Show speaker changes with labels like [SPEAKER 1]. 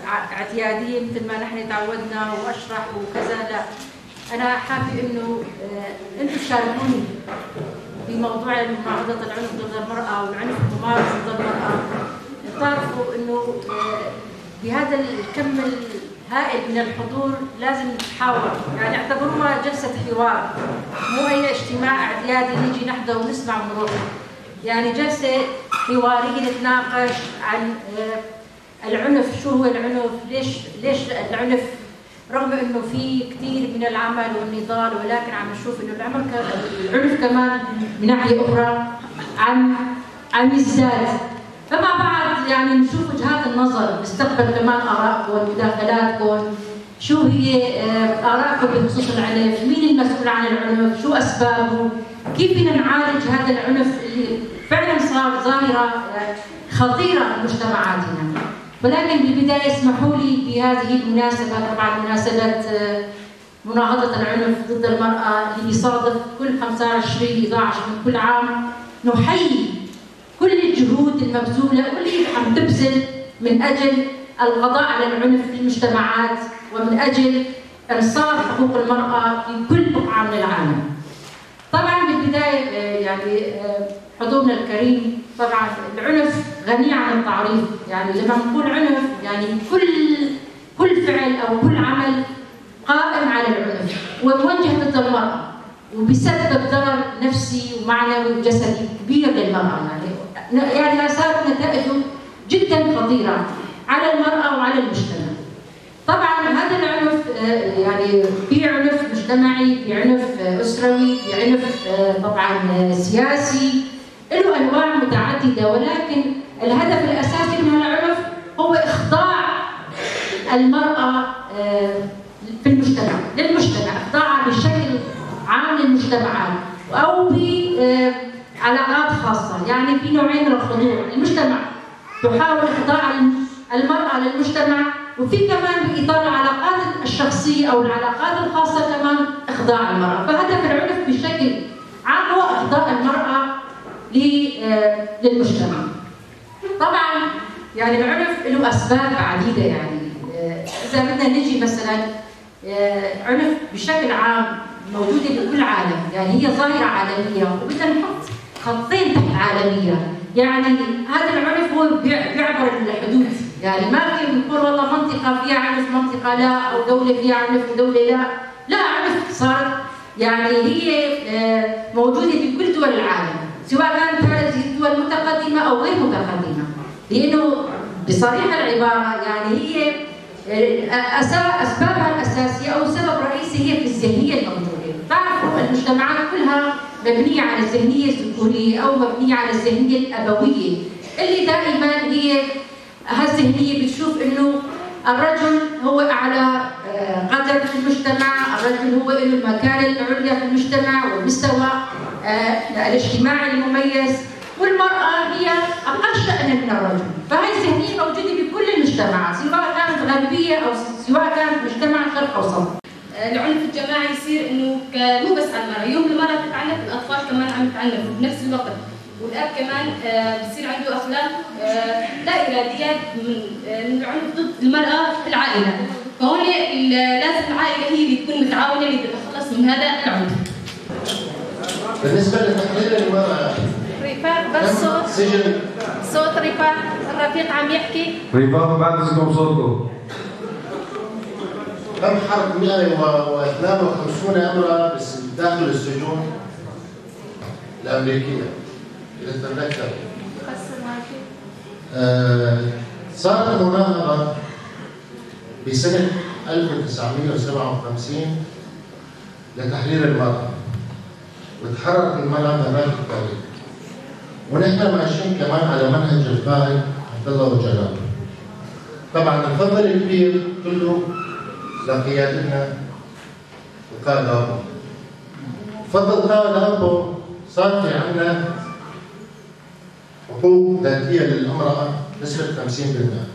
[SPEAKER 1] اعتيادية مثل ما نحن تعودنا وأشرح وكذا، لا، أنا حابة إنه أنتم تشاركوني في موضوع مناهضة العنف ضد المرأة والعنف الممارس ضد المرأة. بتعرفوا إنه بهذا الكم الهائل من الحضور لازم نتحاور، يعني اعتبروها جلسة حوار، مو أي اجتماع اعتيادي نيجي نحضر ونسمع ونروح، يعني جلسة حوارية نتناقش عن العنف، شو هو العنف، ليش العنف، رغم انه في كثير من العمل والنضال، ولكن عم نشوف انه العنف كمان من ناحية اخرى عم يزداد. فمع بعض يعني نشوف وجهات النظر، نستقبل كمان ارائكم مداخلاتكم، شو هي ارائكم بخصوص العنف، مين المسؤول عن العنف، شو اسبابه، كيف بدنا نعالج هذا العنف اللي فعلا صار ظاهره خطيرة بمجتمعاتنا. ولكن بالبداية اسمحوا لي بهذه المناسبة، طبعا مناسبة مناهضة العنف ضد المرأة اللي بيصادف كل 25/11 من كل عام، نحيي كل الجهود المبذولة واللي عم تبذل من أجل القضاء على العنف في المجتمعات ومن أجل إنصاف حقوق المرأة في كل بقعة من العالم. طبعا بالبداية يعني حضورنا الكريم، طبعا العنف غني عن التعريف، يعني لما نقول عنف يعني كل فعل او كل عمل قائم على العنف وموجه ضد المرأة وبيسبب ضرر نفسي ومعنوي وجسدي كبير للمرأة، يعني آثار نتائجه جدا خطيرة على المرأة وعلى المجتمع. طبعا هذا العنف يعني في عنف مجتمعي، في عنف اسروي، في عنف طبعا سياسي، له انواع متعددة، ولكن الهدف الاساسي من العنف هو اخضاع المراة في المجتمع، للمجتمع، اخضاعها بشكل عام للمجتمعات او بعلاقات خاصة. يعني في نوعين من الخضوع، المجتمع تحاول اخضاع المراة للمجتمع، وفي كمان باطار العلاقات الشخصية او العلاقات الخاصة كمان اخضاع المراة. فهدف العنف بشكل عام هو اخضاع المراة للمجتمع. طبعا يعني العنف له اسباب عديدة، يعني اذا بدنا نجي مثلا عنف بشكل عام موجودة بكل العالم، يعني هي ظاهره عالمية وبدنا نحط خطين تحت عالمية، يعني هذا العنف هو بيعبر الحدود، يعني ما في نقول والله منطقة فيها عنف منطقة لا، او دولة فيها عنف ودولة لا، لا، عنف صارت يعني هي موجودة في كل دول العالم، سواء كانت هذه الدول متقدمة أو غير متقدمة، لأنه بصريح العبارة يعني هي أسبابها الأساسية أو سبب رئيسي هي في الذهنية الموجودة. تعرفوا المجتمعات كلها مبنية على الذهنية الذكورية أو مبنية على الذهنية الأبوية، اللي دائما هي هالذهنية بتشوف إنه الرجل هو أعلى قدر في المجتمع، الرجل هو له المكانة العليا في المجتمع والمستوى الاجتماعي المميز، والمرأة هي أقل شأنا من الرجل. فهي الذهنية موجودة بكل المجتمعات، سواء كانت غربية أو سواء كانت مجتمع شرق أوسط.
[SPEAKER 2] العنف الجماعي يصير إنه مو بس على المرأة، يوم المرأة تتعنف الأطفال كمان عم يتعنفوا بنفس الوقت، والأب كمان بصير عنده أخلاق لا إرادية من العنف ضد المرأة في العائلة. فهون لازم العائلة هي اللي تكون متعاونة لتتخلص من هذا العنف.
[SPEAKER 3] بالنسبة لتحرير المرأة،
[SPEAKER 4] رفاق بس صوت
[SPEAKER 3] سجن
[SPEAKER 4] صوت رفاق، الرفيق عم يحكي.
[SPEAKER 5] رفاق بعد اذنكم صوتكم.
[SPEAKER 3] تم حرب 152 امرأة داخل السجون الأمريكية إذا تتذكر. صارت مناهضة بسنة 1957 لتحرير المرأة، وتحررت المرأة من هناك التاريخ. ونحن ماشيين كمان على منهج القائد عبد الله وجلال. طبعا الفضل الكبير كله لقيادتنا القائد أبو. فضل القائد أبو صار في عندنا حقوق ذاتية للمرأة نسبة 50%.